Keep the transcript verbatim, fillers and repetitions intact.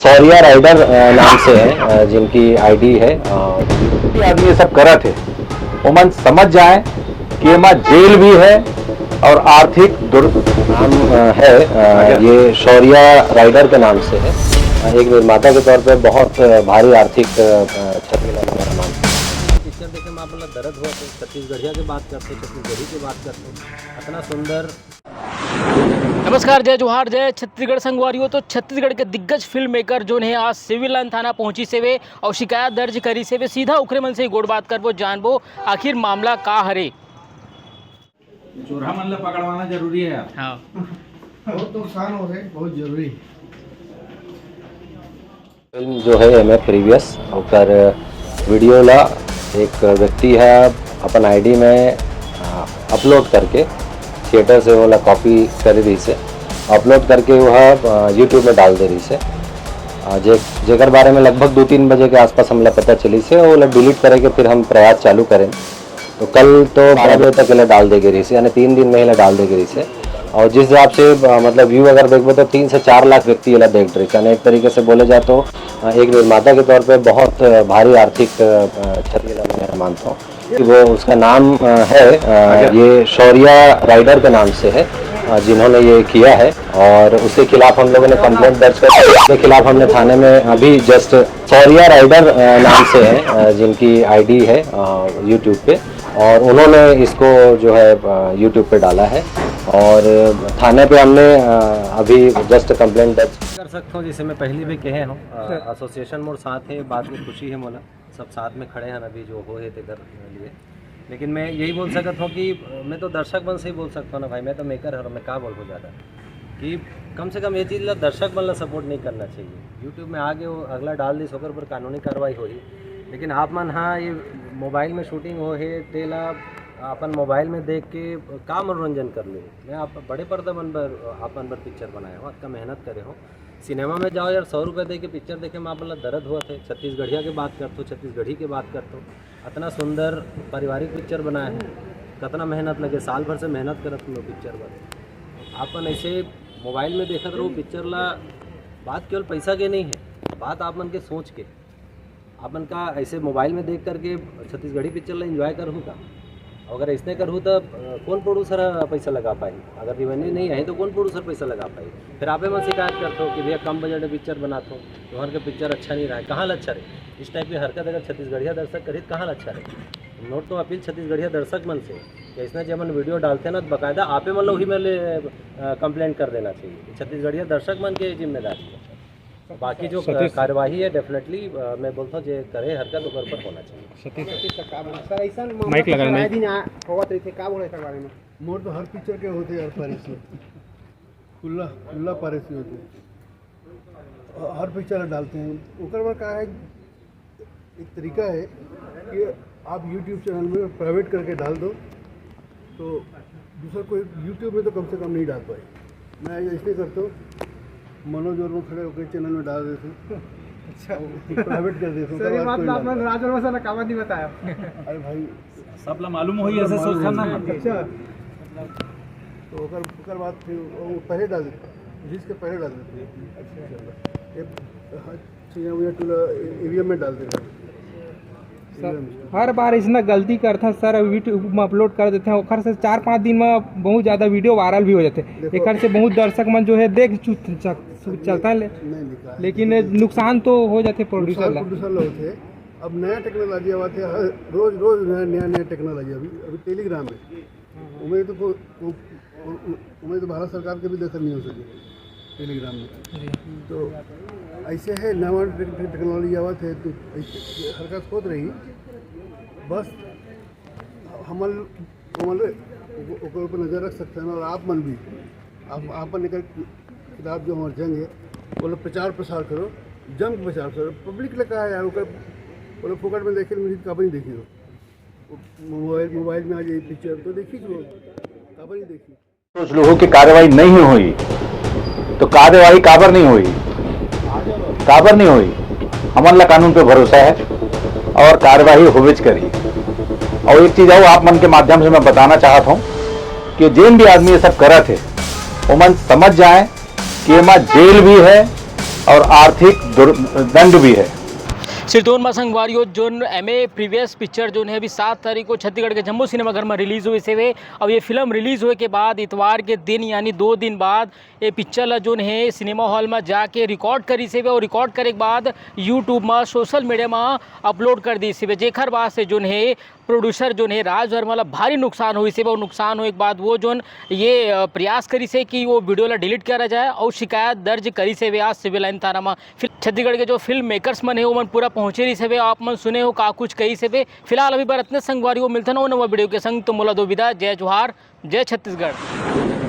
Shaurya rider अ, नाम से है, अ, जिनकी आईडी है। अ, ये आदमी ये सब करत है, ओमन समझ जाए कि एमा जेल भी है और आर्थिक दुर- नाम अ, है, अ, ये शौर्या राइडर के नाम से है। अ, एक निर्माता के तौर पे बहुत अ, भारी आर्थिक अ, क्षति लगा मेरा नाम। पिक्चर देखे में आप लोग दर्द हुआ, तो छत्तीसगढ़िया के बात करते, छत्तीसगढ़ी के बात करते, इतना सुंदर। नमस्कार, जय जोहार, जय छत्तीसगढ़ संगवारी हो। तो छत्तीसगढ़ के दिग्गज फिल्म मेकर जोन हे, आज सिविल लाइन थाना पहुंचिस हेवे और शिकायत दर्ज करिस हेवे। सीधा उखरे मन से ही गोठ बात करबो, जानबो आखिर मामला का हरे। चोरहा मन ला पकड़वाना जरूरी है यार। हाँ। बहुत नुकसान हो रहे, बहुत जरूरी। फिल्म जो है एम ए प्रीवियस, ओकर वीडियो ला एक व्यक्ति ह अपन आईडी में अ, अपलोड करके थिएटर से ओला कॉपी करे रहिस हे, अपलोड करके वो ह अ, यूट्यूब में डाल दे रहिस हे। अ, जे जेकर बारे में लगभग दो तीन बजे के आसपास हमला पता चलिस हे, ओला डिलीट करे के फिर हम प्रयास चालू करेन। तो कल तो बारह बजे तक एला डाल दे गे रहिस हे, यानी तीन दिन में एला डाल दे गे रहिस हे। और जिस हिसाब से अ, मतलब व्यू अगर देखबो तो तीन से चार लाख व्यक्ति एला देख रहिस हे। यानी एक तरीके से बोले जाए तो अ, एक निर्माता के तौर पे बहुत अ, भारी आर्थिक अ, क्षति एला मैं मानता हूँ। वो उसका नाम अ, है अ, ये शौर्या राइडर के नाम से है, अ, जिन्होंने ये किया है और उसके खिलाफ हम लोगों ने कंप्लेंट दर्ज कर, उसके खिलाफ हमने थाने में अभी जस्ट शौर्या राइडर अ, नाम से है, अ, जिनकी आईडी है यूट्यूब पे, और उन्होंने इसको जो है यूट्यूब पे डाला है और थाने पे हमने अ, अभी जस्ट कंप्लेंट दर्ज कर सकता हूँ। जैसे मैं पहले भी कहे हूँ, अ, एसोसिएशन मोर साथ है, बात में खुशी है मोला, सब साथ में खड़े हैं अभी जो हो है तेकर लिए। लेकिन मैं यही बोल सकता हूँ कि अ, मैं तो दर्शक मन से ही बोल सकता हूँ ना भाई, मैं तो मेकर हूँ, मैं का बोलूँ ज़्यादा, कि कम से कम ये चीज़ ला दर्शक मन ला सपोर्ट नहीं करना चाहिए। यूट्यूब में आगे वो अगला डाल दिस, ओकर ऊपर कानूनी कार्रवाई होही। लेकिन आप मन हाँ ये मोबाइल में शूटिंग हो है, तेला अपन मोबाइल में देख के का मनोरंजन कर ले। मैं आप बड़े पर्दा मन बर, आप मन बर पिक्चर बनाए हो, अतका मेहनत करे हो। सिनेमा में जाओ यार, सौ रुपये दे के पिक्चर देखे में आप मन ला दर्द हुआ थे। छत्तीसगढ़िया के बात करथो, छत्तीसगढ़ी के बात करथो, अतना सुंदर पारिवारिक पिक्चर बनाए हो, कतना मेहनत लगे, साल भर से मेहनत करत हो पिक्चर बर। आपन ऐसे मोबाइल में देखत रहो पिक्चर ला, बात केवल पैसा के नहीं है, बात आप मन के सोच के। आप मन का ऐसे मोबाइल में देख करके छत्तीसगढ़ी पिक्चर ला एंजॉय करहू का? अगर ऐसने करहू त अ, कौन प्रोड्यूसर ह पैसा लगा पाही? अगर रेवेन्यू नहीं है तो कौन प्रोड्यूसर पैसा लगा पाही? फिर आपे मन शिकायत करथो कि भैया कम बजट में पिक्चर बनाथो, तुहर के पिक्चर अच्छा नहीं रहा है। कहाँ ला अच्छा रहे? इस टाइप की हरकत अगर छत्तीसगढ़िया दर्शक करही त कहाँ ला अच्छा रहे? नोट तो अपील छत्तीसगढ़िया दर्शक मन से कि ऐसना जे मन वीडियो डालते ना, तो बाकायदा आपे मन ला वही में ले कंप्लेंट कर देना चाहिए। छत्तीसगढ़िया दर्शक मन के जिम्मेदारी है। बाकी जो सतीश। कार्यवाही है, डेफिनेटली मैं बोलता हूँ जे करे हरकत ओकर ऊपर होना चाहिए। सतीश। सर, ऐसा मामला माइक तो लगा, सर, आए माइक। दिन आ-, होवत रहिथे, का बोले एकर बारे में? मोर तो हर पिक्चर के होथे यार, पायरेसी। खुला, खुला पायरेसी होथे। हर पिक्चर डालते हैं, ओकर बर का है, एक तरीका है कि आप यूट्यूब चैनल में प्राइवेट करके डाल दो, तो दूसरा कोई यूट्यूब में तो कम से कम नहीं डाल पाए। मैं ऐसे करता हूँ, मनोज वर्मा खड़े होकर चैनल में डाल देता हूँ। अच्छा। प्राइवेट कर देता हूँ, सर, ये बात तो आप लोग राज वर्मा सर ने काबर नहीं बताया? अरे भाई, सबला मालूम होई, ऐसे सोचथन ना। अच्छा। तो ओकर, ओकर बाद फिर वो पहले डाल देते, रिलीज के पहले डाल देते। अच्छा। ये, हाँ, चीजें वो टूला ईवीएम में डाल देते। सर, ईवीएम में। हर बार इसना गलती करथन सर, यूट्यूब में अपलोड कर देथन, ओखर से चार पाँच दिन में बहुत ज्यादा वीडियो वायरल भी हो जाथे। देखो, एखर से बहुत दर्शक मन जो है देख चु-, च-, चलता है ले-, नहीं, नहीं, कहा है। लेकिन नुकसान तो हो जाथे प्रोड्यूसर ला। प्रोड्यूसर ला होथे। अब नया टेक्नोलॉजी आवत है, हर रोज, रोज नया, नया, नया टेक्नोलॉजी। अभी, अभी टेलीग्राम है, उमें तो को-, को-, उ-, उ-, उमें तो भारत सरकार के भी दखल नहीं हो सके टेलीग्राम में। जी। तो ऐसे है, नवा टेक-, टेक-, टेक्नोलॉजी आवत है, तो ऐसे हरकत होत रही। बस हमन, हमन ओकर ऊपर नजर रख सकते हैं, और आप मन भी, आप, आपन एकर खिलाफ जो हमार जंग है, वो लोग प्रचार प्रसार करो, जम के प्रचार करो। पब्लिक लगा है यार, ओकर, वो लोग फोकट में देखे, मुझे कभी नहीं देखी हो। मोबाइल, मोबाइल में आ जाए पिक्चर तो देखी जो, काबर नहीं देखी। सोच लूहू कि कार्रवाई नहीं हुई तो कार्रवाई काबर नहीं हुई, काबर नहीं हुई? हमन ला कानून पे भरोसा है और कार्यवाही होबेच करही। और एक चीज और आप मन के माध्यम से मैं बताना चाहत हूँ कि जेन भी आदमी ये सब करत है, ओमन समझ जाए कि एमा जेल भी है और आर्थिक दंड भी है। सिरतोन मा संगवारी हो, जोन एमे प्रीवियस पिक्चर जोन हे अभी सात तारीख को छत्तीसगढ़ के जम्मो सिनेमाघर मा रिलीज होइस हवे। अब ये फिल्म रिलीज होए के बाद इतवार के दिन यानी दो दिन बाद ये पिक्चर ला जोन हे सिनेमा हॉल मा जाके रिकॉर्ड करिस हवे और रिकॉर्ड करे के बाद यूट्यूब मा सोशल मीडिया मा अपलोड कर दिस हवे, जेखर बाद से जोन हे प्रोड्यूसर जोन हे राज वर्मा ला भारी नुकसान होइस हवे और नुकसान होए के बाद वो जोन ये प्रयास करिस हे कि वो वीडियो ला डिलीट करा जाए और शिकायत दर्ज करिस हवे आज सिविल लाइन थाना मा। फिर छत्तीसगढ़ के जो फिल्म मेकर्स मन हे ओमन पूरा पहुँचे रहिस हवे, आप मन सुने हो का कुछ कहिस हवे। फिलहाल अभी बर अतने संगवारी हो, मिलथन अउ नवा वीडियो के संग। तो मोला दो विदा, जय जोहार, जय छत्तीसगढ़।